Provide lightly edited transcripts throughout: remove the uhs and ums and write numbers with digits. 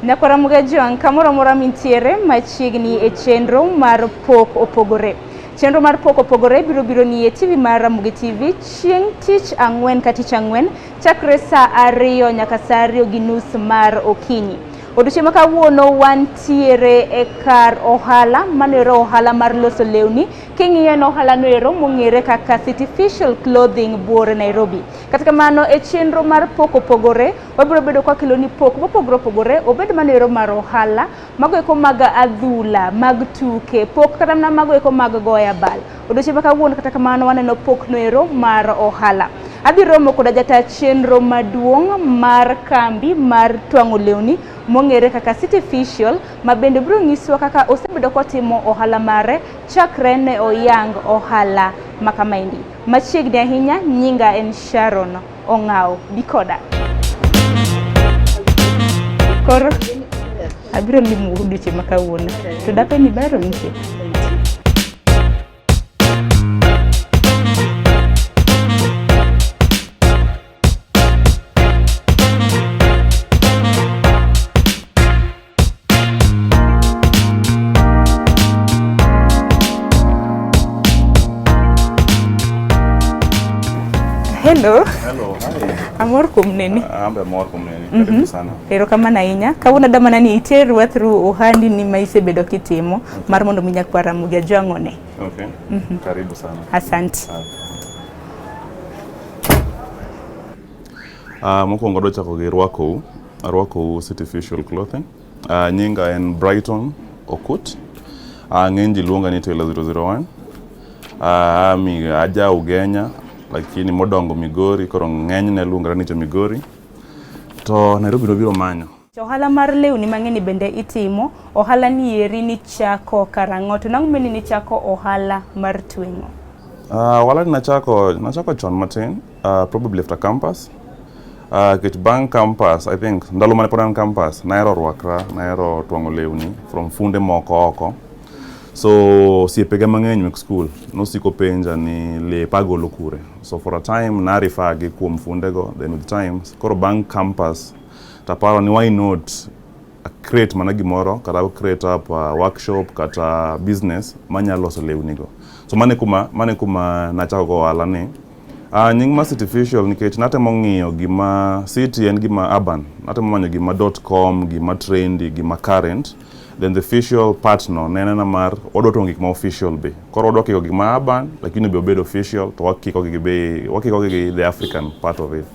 Nyakwara Mugajwang' kamoro amora mintiere machiegni e chenro mar Pok Opogore. Chenro mar Pok Opogore biro biro ni e TV mar Ramogi TV chieng' tich ang'wen ka tich ang'wen chakre saa 2 nyaka saa 2:30 mar okinyi. Odiochieng' ma kawuono wantiere e kar ohala manoero ohala mar loso lewni. King'iyo en ohala noero mong'ere kaka Cityficial Clothing Buore Nairobi. Kata kamano e chenro mar Pok Opogore wabiro bedo kwa keloni pok mopogore opogore, obed manoero mar ohala, mago eko mag adhula, mag tuke, pok kata mana mago eko mag goyo abal. Odiochieng' ma kawuono kata kamano waneno pok noero mar ohala. Adhi romo koda jata chenro maduong' mar kambi mar twang'o lewni mong'ere kaka Cityficial ma bende biro nyisowa kaka osebedo kotimo ohala mare chakre ne oyang ohala ma kamaendi. Machiegni ahinya, nyinga en Sharon Ong'aw. Bi koda. Koro abiro limo odiochieng' ma kawuono. To dapenji bero nitie? Hello. Hello, hi. Amor kuom neni. An be amor kuom neni. Karibu sana. Erokamano ahinya. Kawuono adwa mana ni iterwa through ohandi ni ma isebedo kitimo mar mondo mi nyakwar Ramogi Ajwang' one. Okay. Karibu sana. Asante. Mokwongo adwa chako gi rwakou. Arwakou Cityficial Clothing. Nyinga en Brighton Okut. Ng'eny ji luonga ni Taylor 001. Mi aja Ugenya lakini modongo Migori, koro ng'enyne luongore ni jo Migori. To Nairobi nobiro manyo. Ohala mar lewni mang'eny bende itimo. Ohala ni eri nichako karang'o? To nang'o meni nichako ohala mar tweng'o? Ohala ni nachako chon matin, probably after campus. Nikech bang' campus, I think, ndalo mane pod an campus, nahero rwakra, nahero twang'o lewni from funde moko oko. So osiepega mang'eny mek school nosiko penja ni lepa agolo kure. So for a time na refer gi kuom fundego, then with time, koro bang' campus, taparo ni why not create mana gimoro kata create up a workshop kata business manyalo loso lewni go. So mane kuma nachako go ohala ni. Nying mar Cityficial nikech natemo ng'iyo gima city en gima urban, natemo manyo gima .com, gima trendy, gima current, then the official part no ne en mar wadwa twang'o gik ma official be. Koro wadwa kiko gik ma urban lakini be obed official to wakiko gi be wakiko gi the African part of it.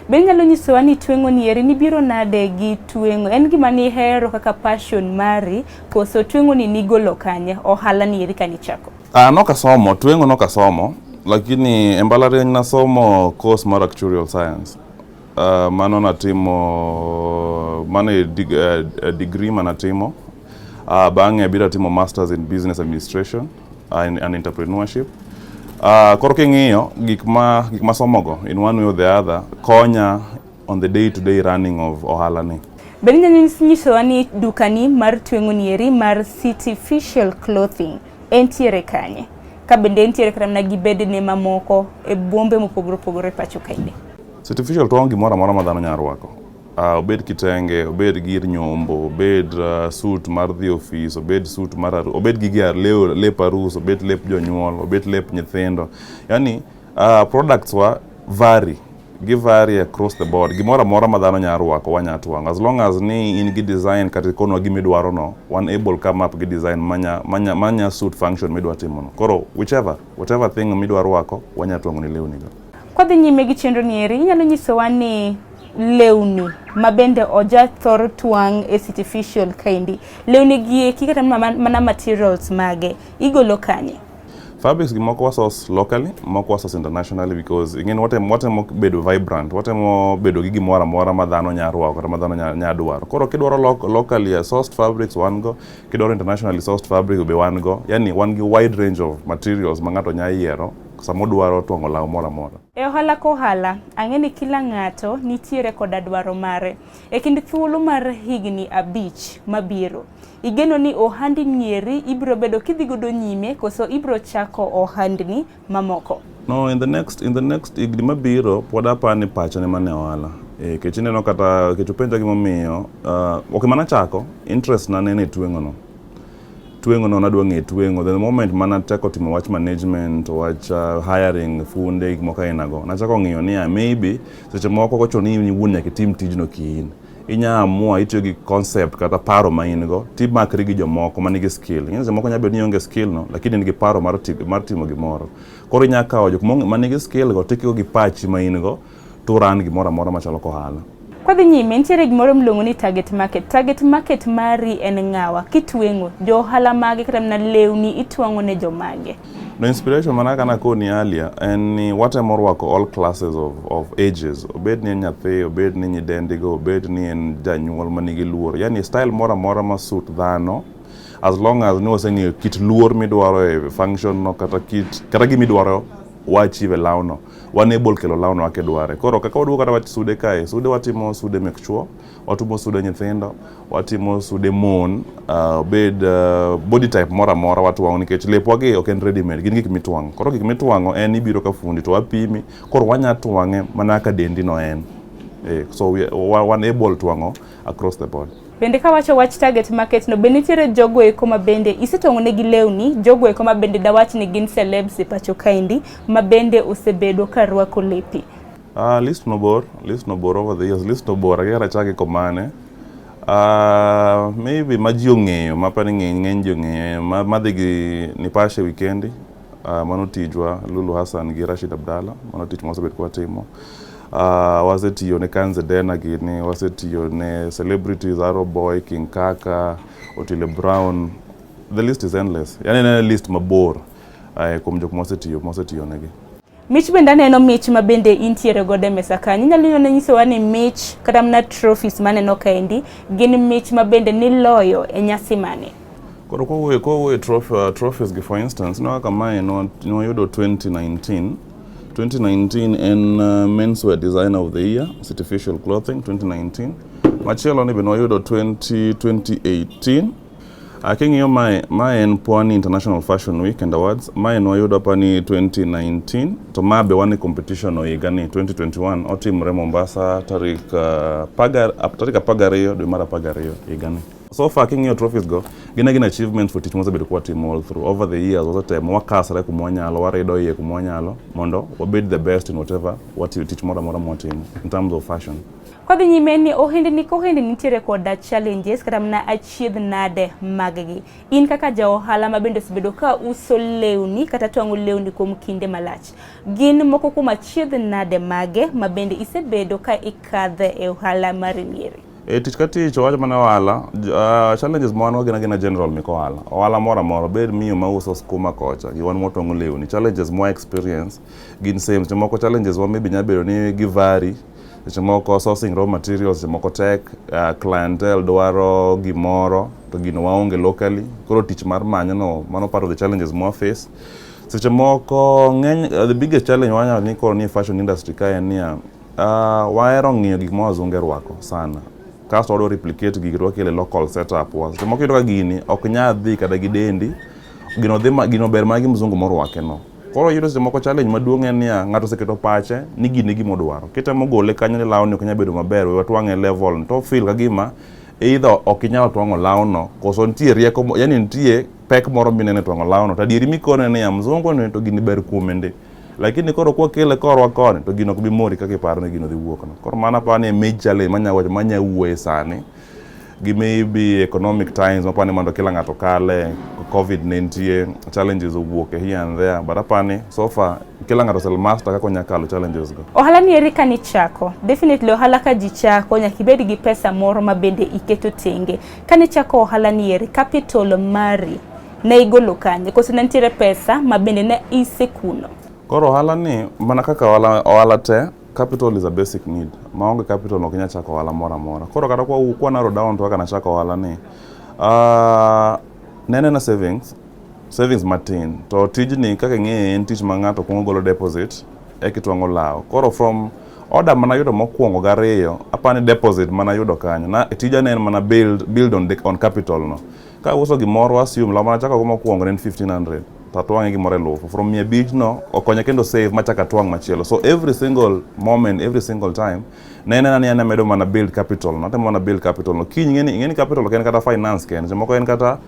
Be inyalo nyisowa ni tweng'o ni eri nibiro nade gi tweng'o? En gima nihero kaka passion mari koso tweng'o ni nigolo kanye? Ohala ni eri kanichako? Nokasomo, tweng'o nokasomo, lakini e mbalariany nasomo course mar actuarial science. Mano natimo, mano e degree manatimo. Bang'e abiro atimo masters in business administration and entrepreneurship. Koro king'iyo gik masomogo in one way or the other konya on the day to day running of ohala ni. Be inyalo nyisowa ni dukani mar tweng'o ni eri mar Cityficial Clothing entiere kanye? Ka bende entiere kata mana gi bedene mamoko e bombe mopogore opogore pacho kaendi. Cityficial twang'o gimoro amora ma dhano nyalo rwako. Obed kitenge, obed gir nyombo, obed suit mar dhi ofis, obed suit mar obed gige lep arus, obed lep jonyuol, obed lep nyithindo. Yani products wa vary. Gi vary across the board. Gimoro amora ma dhano nyalo rwako wanya twang'o. As long as ni in gi design kata ikonwa gima idwaro no, wan able come up gi design manya suit function midwa timo no. Koro whatever thing midwa rwako, wanya twang'o ni lewni go. Kwadhi nyime gi chenro ni eri, inyalo nyisowa ni lewni ma bende oja thor twang' e Cityficial kaendi. Lewni gi eki kata mana materials mage igolo kanye? Fabrics gi moko wasource locally, moko wasource internationally because ing'eni watemo bedo vibrant, watemo bedo gi gimoro amora ma dhano nyalo rwako kata ma dhano nyalo dwaro. Koro kidwaro locally sourced fabrics wan go, kidwaro internationally sourced fabric be wan go. Yani wan gi wide range of materials ma ng'ato nyalo yiero sama odwaro twang'o law moro amora. E ohala ka ohala, ang'e ni kila ng'ato nitiere koda dwaro mare. E kind thuolo mar higni 5 mabiro, igeno ni ohandi nieri ibiro bedo kidhi godo nyime koso ibiro chako ohandni mamoko? No, in the next higni mabiro pod apani pacha ne mane ohala. Kech ineno kata kech openja gimomiyo ok mana chako interest na nene e tweng'o no. Tweng'o no nadwa ng'e tweng'o. The moment mana chako timo wach management, wach hiring funde, gik moko aina go. Nachako ng'iyo niya maybe seche moko kochuno ni in iwuon nyaka itim tijno kiin. Inya amua itiyo gi concept kata paro ma in go timakri gi jomoko manigi skill. Ing'e seche moko nyalo bedo ni ionge skill no lakini in gi paro mar timo gimoro. Koro inya kawo jok manigi skill go tikiko gi pachi ma in go to run gimoro amora machalo kohala. Kwadhi nyime, nitiere gimoro miluongo ni target market. Target market mari en ng'awa? Kitweng'o, jo ohala mage kata mana lewni itwang'o ne jomage? No inspiration mana kaka nakoni earlier en ni watemo rwako all classes of ages. Obed ni en nyathi, obed ni nyidendigo, obed ni en janyuol manigi luor. Yani style moro amora ma suit dhano as long as ni waseng'eyo kit luor midwaro e function no kata kit kata gimidwaro wa achieve e lawno wan able kelo lawno kaka idware. Koro kaka waduogo kata wach sude kae, sude watimo sude mek chuo, watimo sude nyithindo, watimo sude mon, obed body type moro amora watwang'o nikech lepwa gi ok en ready made, gin gik mitwang'o. Koro gik mitwang'o en ibiro ka fundi to wapimi, koro wanya twang'e mana kaka dendi no en. So we wan able twang'o across the board. Bende kawacho wach target market no, be nitiere jogo eko ma bende isetwang'o negi lewni, jogo eko ma bende dawach ni gin celebs e pacho kaendi, ma bende osebedo ka rwako lepi? List no bor, list no bor over the years, list no bor, akia kata achak komane. Maybe ma ji ong'eyo, ma apani ng'eny ji ong'eyo, madhi gi Nipashe wikendi, mano tijwa, Lulu Hassan gi Rashid Abdalla, mano tich mwasebedo kwatimo. Wasetiyo ne Kanze Dena gini, wasetiyo ne celebrities, Arrow Boy, King Kaka, Otile Brown, the list is endless. Yani en list mabor kuom jok mwasetiyo negi. Mich bende aneno mich ma bende intiere godo e mesa kanyo. Inyalo nyisowa ni mich kata mana trophies maneno kaendi gin mich ma bende niloyo e nyasi mane? Koro kowuoyo trophies gi for instance, ineno kaka mae nwayudo 2019. 2019 en Menswear Designer of the Year, Artificial Clothing 2019. Machielo ni be nwayudo 2018. King'iyo mae en Pwani International Fashion Week and Awards. Mae nwayudo apani 2019 to ma be wan e competition no higa ni 2021 otimre Mombasa tarik 12 dwe mar 12 higa ni. So far king'iyo trophies go gin agina achievements for tich mwasebedo kwatimo all through over the years. Wasetemo wakasre kuma wanyalo, warido iye kuma wanyalo mondo wabed the best in whatever tich moro amora mwatimo in terms of fashion. Kodhi nyime ni ohendni ka ohendni nitiere koda challenges kata mana achiedh nade mag gi. In kaka ja ohala ma bende osebedo ka uso lewni kata twang'o lewni kuom kinde malach, gin moko kuom achiedh nade mage ma bende isebedo ka ikadhe e ohala mari nieri? E tich ka tich owacho mana ohala, challenges ma wan go gin agina general mek ohala. Ohala moro amora, obed miyo mauso skuma kocha gi wan mwatwang'o lewni, challenges mwa experience gin same. Seche moko challenges wa maybe nyalo bedo ni gi vary, seche moko sourcing raw materials seche moko tek, clientele dwaro gimoro to gino waonge locally, koro tich mar manyo no mano part of the challenges mwa face. Seche moko ng'eny the biggest challenge wanyalo ni koro ni fashion industry ka en niya, wahero ng'iyo gik ma wazunge rwako sana kasto wadwa replicate gigi to wakelo e local setup wa. Seche moko iyudo ka gini ok nyal dhi kata gi dendi, gino dhi ma, gino ber mana gi mzungu morwake no. Koro iyudo seche moko challenge maduong' en niya, ng'ato oseketo pache ni gini e gima odwaro. Kitemo gole kanyo ni lawni ok nyal bedo maber, we watwang'e e level ni, to feel ka gima either ok inyal twang'o lawno, koso nitie rieko, yani nitie pek moro mineno e twang'o lawno. To adieri mikone niya, mzungu ni to gini ber kuome ndi. Lakini koro kwakele korwa koni, to gino ok bi mori kaka iparo ni gino dhi wuok no. Koro mano aparo ni e major challenge manya wacho, manya wuoye sani. Gi maybe economic times mapani mondo kila ng'ato kale, COVID ne nitie, challenges owuok here and there, but apani so far kila ng'ato ose master kaka onya kalo challenges go. Ohala ni eri ka nichako, definitely ohala ka ji chako nyaka ibed gi pesa moro ma bende iketo tenge. Ka nichako ohala ni eri, capital mari ne igolo kanye? Koso ne nitiere pesa ma bende ne isekuno? Koro ohala ni mana kaka ohala te, capital is a basic need. Maonge capital ok inyal chako ohala moro amora. Koro kata kwa narrow down to kaka nachako ohala ni, ne en savings matin. To tijni kaka ing'eye en tich ma ng'ato kuongo golo deposit eka itwang'o law. Koro from order manayudo mokwongo gariyo, apani deposit manayudo kanyo. Na tija ne en mana build on capital no. Ka uso gimoro assume law manachako go mokwongo ne en 1500. To atwang'e gimoro elufu. From 500 no, okonya kendo save machak atwang' machielo. So every single moment, every single time, ne en ni an amedo mana build capital no, atemo mana build capital no. Kiny ing'eni capital ok en kata finance kende, seche moko en kata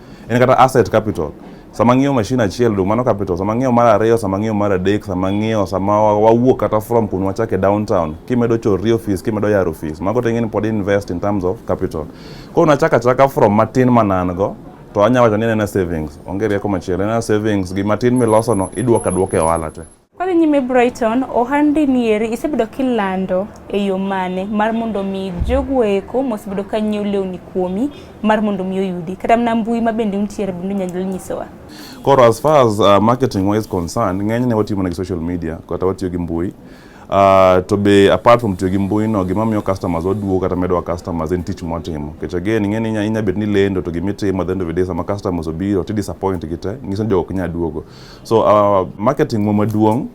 asset capital. Sama ng'iewo machine achiel dong mano capital, sama ng'iewo mar ariyo, sama ng'iewo mar adek, sama ng'iewo, sama wawuok kata from kun wachake downtown, kimedo chorri office, kimedo yaro office, mago te ing'eni pod invest in terms of capital. Koro nachako achaka from matin mana an go, to anya wacho ni en ena savings, onge rieko machielo, en ena savings, gimatin miloso no iduoko aduoka e ohala te. Kwadhi nyime Brighton, ohandi nieri isebedo kilando e yo mane mar mondo mi jogo eko mosebedo ka nyiewo lewni kuomi mar mondo mi oyudi kata mana mbui ma bende untiere bende inyalo nyisowa. Koro as far as marketing wise concerned, ng'enyne watiyo mana gi social media kata watiyo gi mbui. To be apart from tiyo gi mbui no, gima miyo customers waduogo kata medowa customers en tich mwatimo. Nikech again, ing'e ni inya bet ni lendo to gimitimo at the end of the day sama customers obiro ti disappoint gi te, nyiso ni jogo ok nyal duogo. So marketing wa maduong'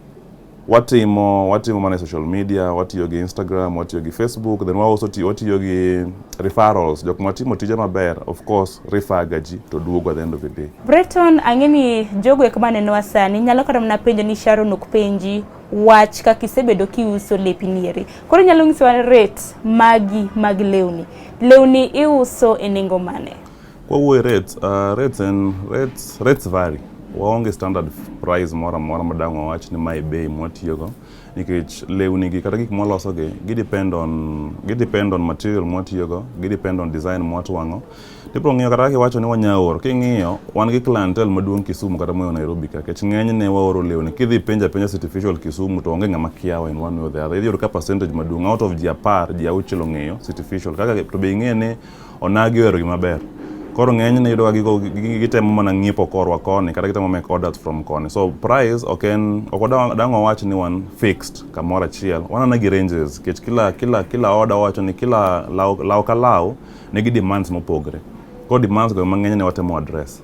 watimo mana e social media, watiyo gi Instagram, watiyo gi Facebook, then wa also watiyo gi referrals. Jok matimo tije maber, of course, refer ga ji to duogo at the end of the day. Brighton, ang'e ni jogo eko manenowa sani nyalo kata mana penjo ni Sharon ok penji wach kaka isebedo kiuso lepi nieri. Koro inyalo nyisowa rate magi mag lewni. Lewni iuso e nengo mane? Kwawuoyo rates, rates en rates vary. Waonge standard price moro amora ma dang' wawach ni mae bei mwatiyogo nikech lewni gi kata gik mwaloso gi gi depend on material mwatiyogo, gi depend on design mwatwang'o. Tibiro ng'iyo kata kaka iwacho ni wanya oro, king'iyo wan gi clientele maduong' Kisumu kata moyo Nairobi ka, nikech ng'enyne waoro lewni. Kidhi penjo apenja City Visual Kisumu to onge ng'ama kiawa in one way or the other. Idhi yudo ka percentage maduong' out of ji 10, ji 6 ong'eyo City Visual. Kaka to be ing'e ni onagi ohero gima ber. Koro ng'enyne iyudo ka gitemo mana ng'iepo korwa koni kata gitemo make orders from koni. So price ok en ok dang' wawach ni wan fixed kamoro achiel. Wan ana gi ranges nikech kila order wawacho ni kila law, law ka law nigi demands mopogre. Koro demands go ema ng'enyne watemo address.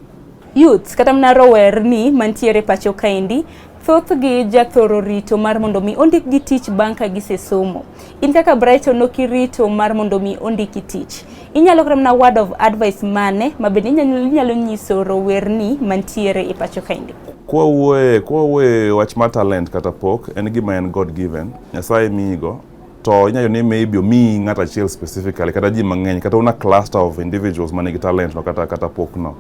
Youths kata mana rowerni mantiere pacho kaendi thothgi jathoro rito mar mondo mi ondikgi tich bang' ka gisesomo. In kaka Brighton ok irito mar mondo mi ondiki tich. Inyalo kata mana word of advice mane ma bende inyalo nyiso rowerni mantiere e pacho kaendi? Kwawuoye wach mar talent kata pok, en gima en God given. Nyasaye miyigo. To inyalo ni maybe omiyi ng'at achiel specifically kata ji mang'eny kata una cluster of individuals manigi talent no kata pok no.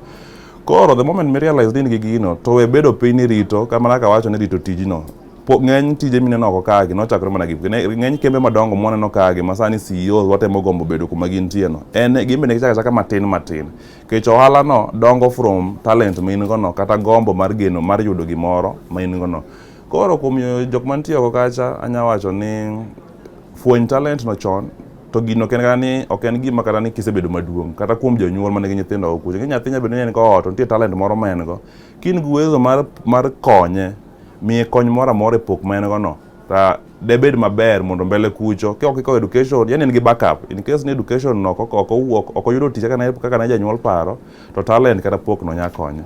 Koro the moment mi realize ni in gi gino to we bedo piny ni rito kamano kaka awacho ni rito tijno. Ng'eny tije mineno oko kagi nochakore mana gi ng'eny kembe madongo mwaneno kagi ma sani CEOs watemo gombo bedo kuma gintie no. En gin bende gichako achaka matin matin. Nikech ohala no dongo from talent ma in go no kata gombo mar geno mar yudo gimoro ma in go no. Koro kuom jok mantie oko kacha anya wacho ni fweny talent no chon to gino ok en kata ni ok en gima kata ni kisebedo maduong' kata kuom jonyuol manigi nyithindo oko kucho. Nyathi nyalo bedo ni en go ot to nitie talent moro ma en go. Ka in gi uwezo mar konye, miye kony moro amora e pok ma en go no, ta debed maber mondo mbele kucho ka ok ikawo education, yani en gi backup in case ni education no ok owuok, ok oyudo tich kaka ne janyuol paro, to talent kata pok no nya konye.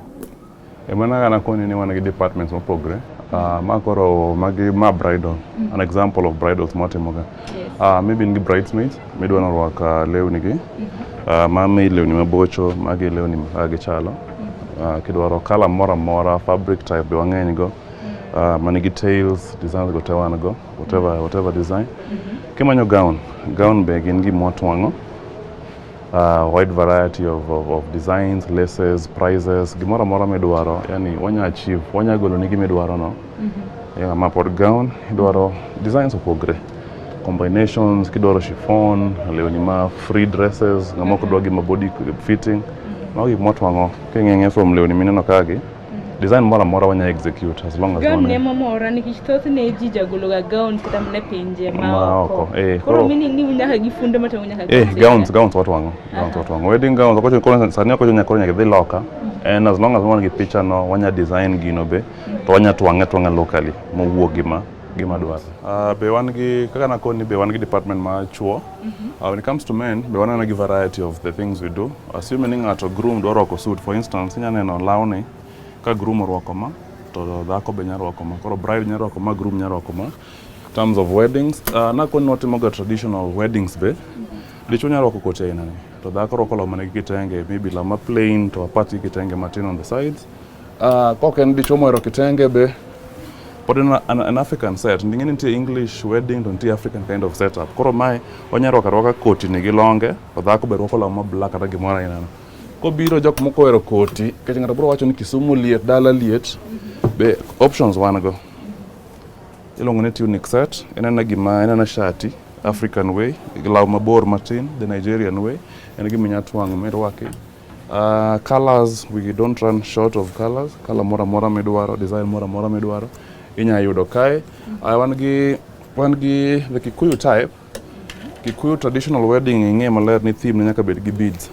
E mana kaka nakoni ni wan gi departments mopogre. Ma koro magi ma bridal, an example of bridals mwatimo ga. Maybe in gi bridesmaids midwa ni orwak lewni gi. Ma miyi lewni mabocho, magi lewni kaka gichalo. Kidwaro colour moro amora, fabric type be wang'eny go. Manigi tails, designs go te wan go, whatever design. Kimanyo gown, gown be gin gima watwang'o. Wide variety of designs, laces, prices, gimoro amora midwaro, yani wanya achieve, wanya golo ni gimidwaro no. Yeah, ma pod gown, idwaro designs opogre. Combinations, kidwaro chiffon, lewni ma free dresses, ng'ama ok dwa gima body fitting. Mago gik mwatwang'o, king'eng'e from lewni mineno kagi, design moro amora wanya execute as long as Gown wan ne momora nikech thothne ji jagolo ga gowns kata mana e pinje ma Ma oko. oko, eh, Koro mini ni nyaka gi funde matwang'o nyaka Eh, gowns gowns watwang'o, gowns watwang'o. Wedding gowns, ok ochuno koro sani ok ochuno nyaka koro nyaka idhi loka. En as long as wan gi picha no, wanya design gino be, to wanya twang'e twang'a locally, mowuok gima dwaro. Be wan gi, kaka nakoni be wan gi department mar chuo. When it comes to men, be wan gi variety of the things we do. Assuming ni ng'ato groom dwa rwako suit, for instance, inya neno lawni, ka groom orwako ma, to dhako be nya rwako ma. Koro bride nya rwako ma, groom nya rwako ma. In terms of weddings, nakoni watimo ga traditional weddings be. Dichuo nya rwako koti aina ni, to dhako rwako law manigi kitenge, maybe law ma plain to apart gi kitenge matin on the sides. Kok en dichuo mohero kitenge be pod en an African set. Ing'e ni nitie English wedding to nitie African kind of setup. Koro mae onya rwako arwaka koti ni gi longe to dhako be rwako law ma black kata gimoro aina no. Kobiro jok moko ohero koti, nikech ng'ato biro wacho ni Kisumu liet, dala liet, be options wan go. Iluongo ni tunic set, en ena gima en ena shati African way, law mabor matin, the Nigerian way, en gima inya twang'o mirwaki. Colors, we don't run short of colors. Color moro amora midwaro, design moro amora midwaro, inya yudo kae. Wan gi the Kikuyu type. Kikuyu traditional wedding, ing'e maler ni theme ne nyaka bed gi beads.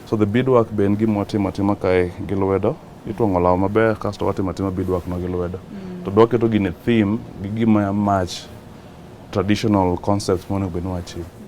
So the beadwork be en gima watimo atima kae gi lwedo. Itwang'o law maber kasto watimo atima beadwork no gi lwedo. To dwa keto gini theme gi gima match traditional concepts monego bed ni wa achieve.